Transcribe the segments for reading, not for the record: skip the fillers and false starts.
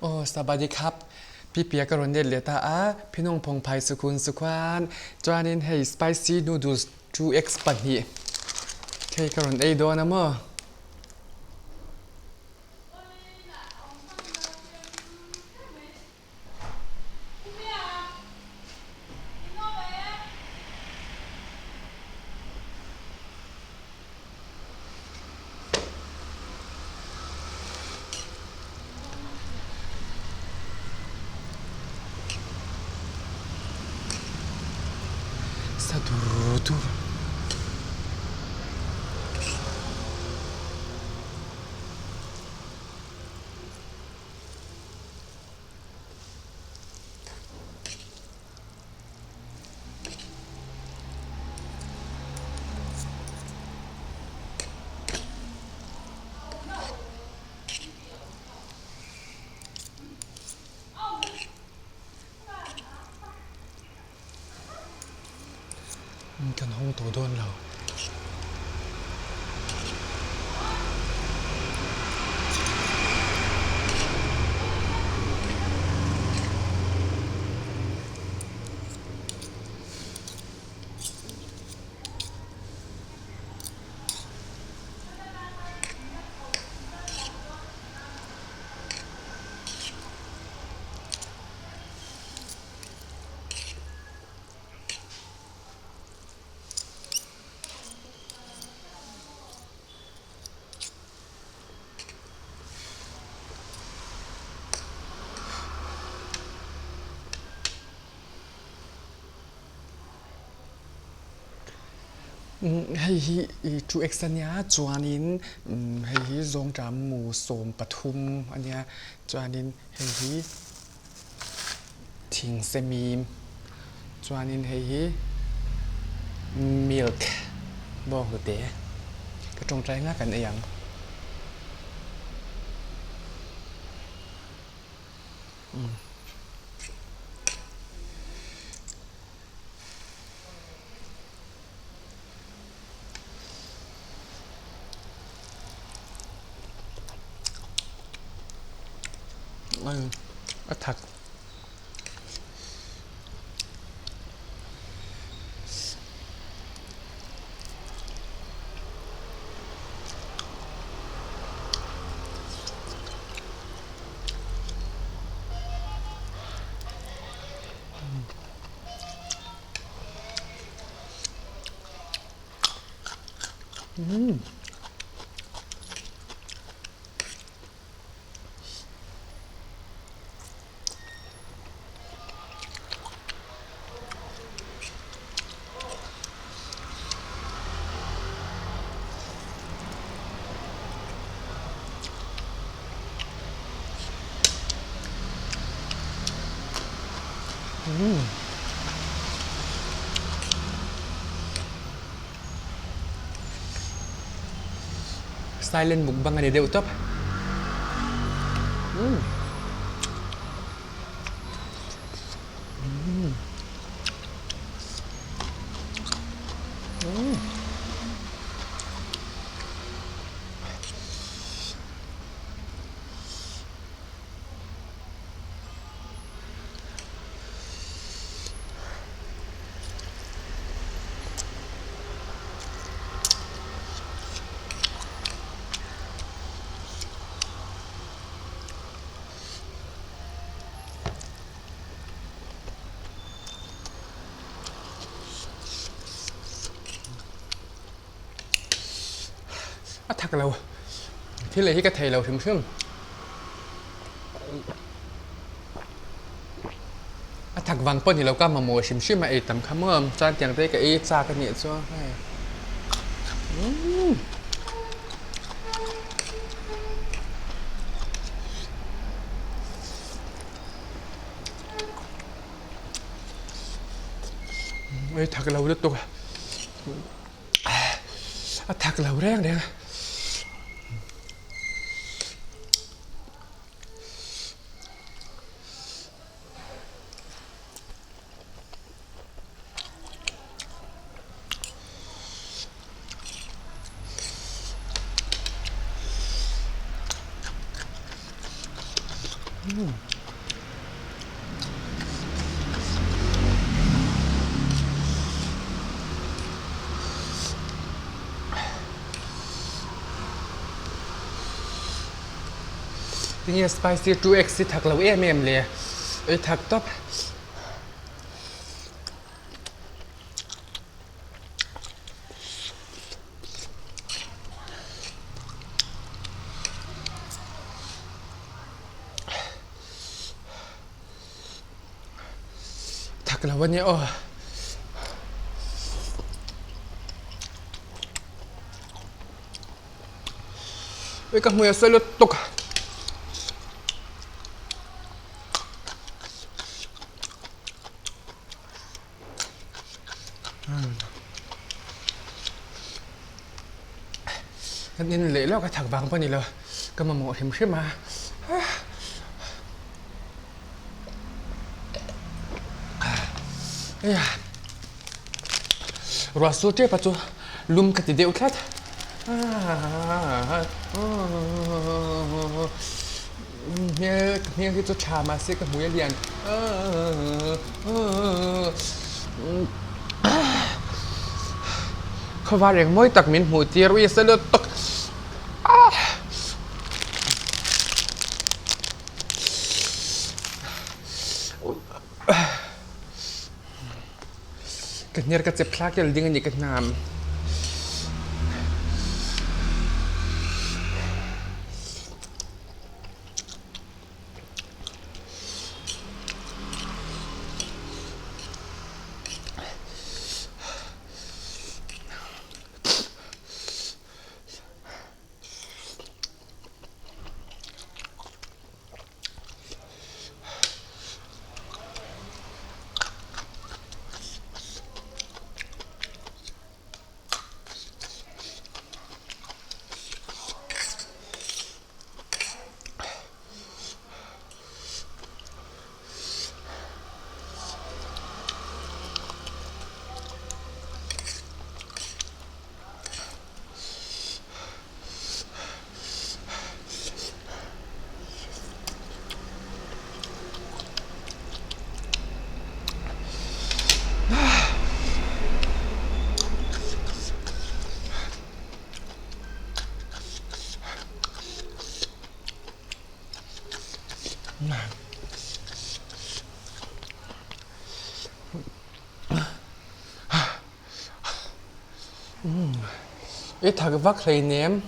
Aw sabadi khap Pi Pia ka rawn let leh ta a, phinawng phawng phai sukhun sukhuan chuanin hei spicy noodles 2x pahnih hei ka rawn ei dawn a maw. Sa dur dur. Kan hawng tawh dawn lo. Hei hi i 2x a nia chuanin hei hi zawngṭah mu 13 a nia chuanin hei hi Thing semim chuanin hei hi milk bawng hlute ka tawngtai nga kan ei ang. A thak. Silent mukbang a ni deuh tawp. A thak lo. Thil ei hi ka thei lo hrim hrim. A thak vang pawh ni lo ka mamawh hrim hrim a ei tam kha maw chuan tiang te ka ei chak a nih chu hei. Ei thak lo lutuk a. A thak lo reng reng a. Tinge spicy 2x hi thak lo em em le ei thak tawp. Thak lo a nia aw. Ui ka hmui a sawi lutuk. Kan in leh lawk a thak vang pawh ni lo ka mamawh hrim hrim a ruah sur tep a chu lum ka ti deuh tlat. Hmel hmel hi chu tha mahse ka hmui a lian khawvar eng mawi tak min hmuh tir ui sa lutuk Ka hniar ka chep thlak tel ding a ni ka hnam. I thak vak hleinem.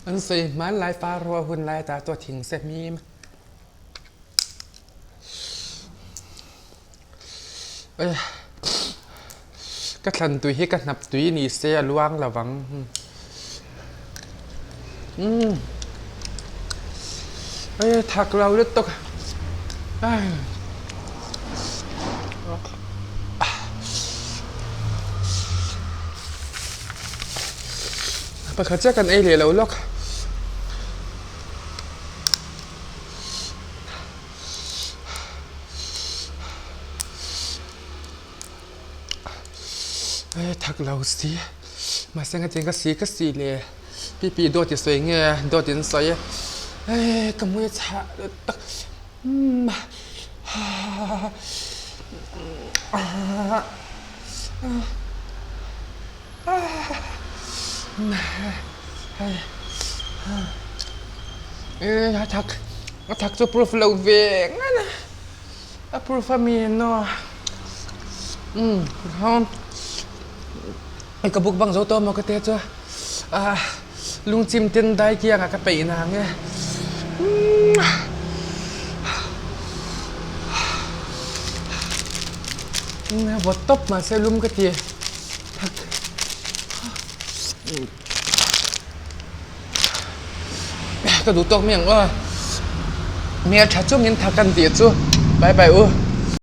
An sawi hmanlai pa rua hun lai ta to thing se hmim. Ka thlan tui hi ka hnap tui ni se a luang lo vang. Thak lo lutuk. Pakhat chiah kan ei leh lo lawk. Thak lo si mahse engtin ka si ka si le pipi dawt i sawi nge dawt in sawi ka hmui a chhah tak A thak a thak chu proof lo ve ngat a a proof a mi naw ka buk bang zo tawh maw ka te chu ah lungchim ten dai kiangah ka peih na ang e. Vawt tawp mahse lum ka ti. Ka duh tawk mai ang aw. Hmel tha chungin thak kan tih chu. Bye bye u.